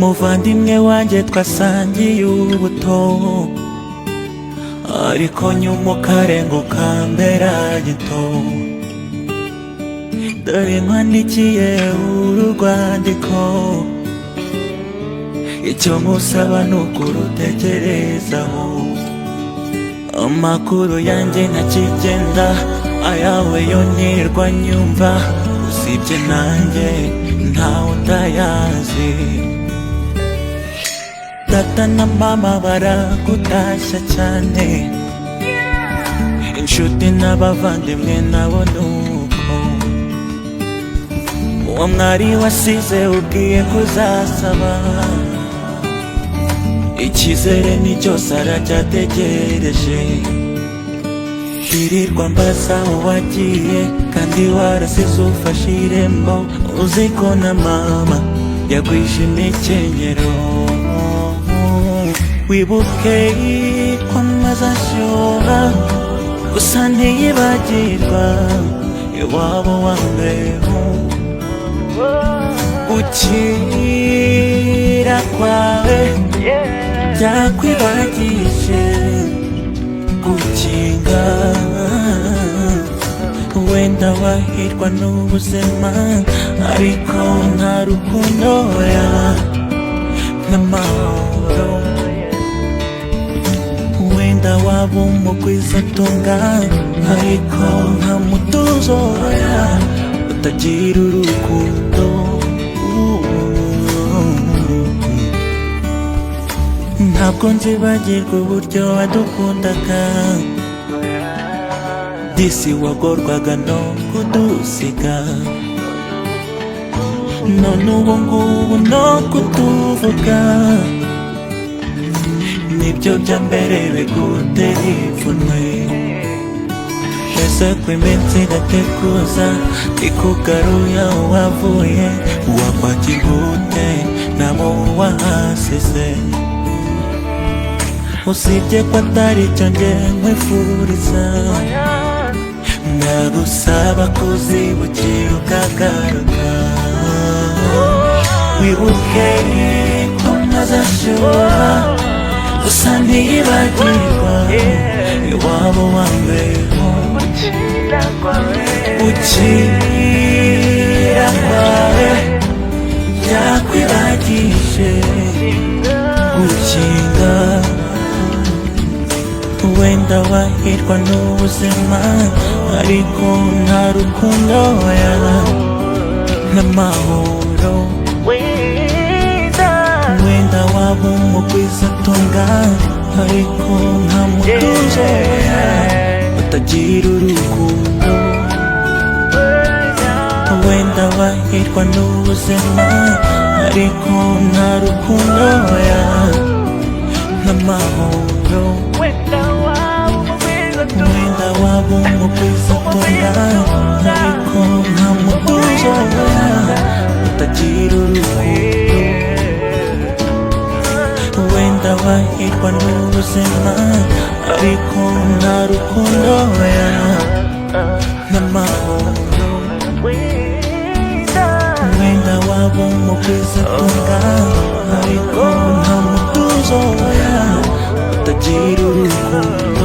Muvandimwe wanjye twasangiye ubuto, ariko nyuma ukarenga ukambera gito. Dore nkwandikiye uru rwandiko, icyo nkusaba ni ukurutekerezaho. Amakuru yanjye ntakigenda, ayawe yo nirwa nyumva. Usibye nanjye ntawe utayazi. Data na mama baragutashya cyane, inshuti n'abavandimwe nabo nuko. Uwo mwari wasize ubwiye kuzasaba, icyizere ni cyose aracyategereje. Wirirwa mbaza wagiye kandi warasize ufashe irembo. Uzi ko na mama yagwije imikenyero. Wibuke ko amaze ashyuha, gusa ntiyibagirwa iwabo wa mbeho. Gukira kwawe byakwibagije gukinga. Wenda wahirwa n'ubuzima, ariko nta rukundo ya n'amahoro. Wenda waba umugwizatunga, ariko nta mutuzo ya utagira urukundo. Ntabwo nzibagirwa uburyo wadukundaga, disi wagorwaga no kudusiga. None ubu ngubu no kutuvuga nibyo bya mbere bigutera ipfunwe. Ese ko iminsi idateguza ikugaruye aho wavuye, wakwakirwa ute nabo wahasize? Usibye ko atari cyo njye nkwifuriza, ndagusaba kuzibukira ukagaruka. Wibuke ko ntazashyuha, gusa ntiyibagirwa iwabo wa mbeho. Gukira kwawe byakwibagije gukinga. Wenda wahirwa n'ubuzima, ariko nta rukundo ya n'amahoro. Wenda waba umugwizatunga, ariko nta mutuzo ya utagira urukundo. Wenda wahirwa n'ubuzima, ariko nta rukundo ya n'amahoro. Wenda waba umugwizatunga, ariko nta mutuzo utagira urukundo. Wenda wahirwa n'ubuzima, ariko nta rukundo ya n'amahoro. Wenda waba umugwizatunga, ariko nta mutuzo ya utagira urukundo.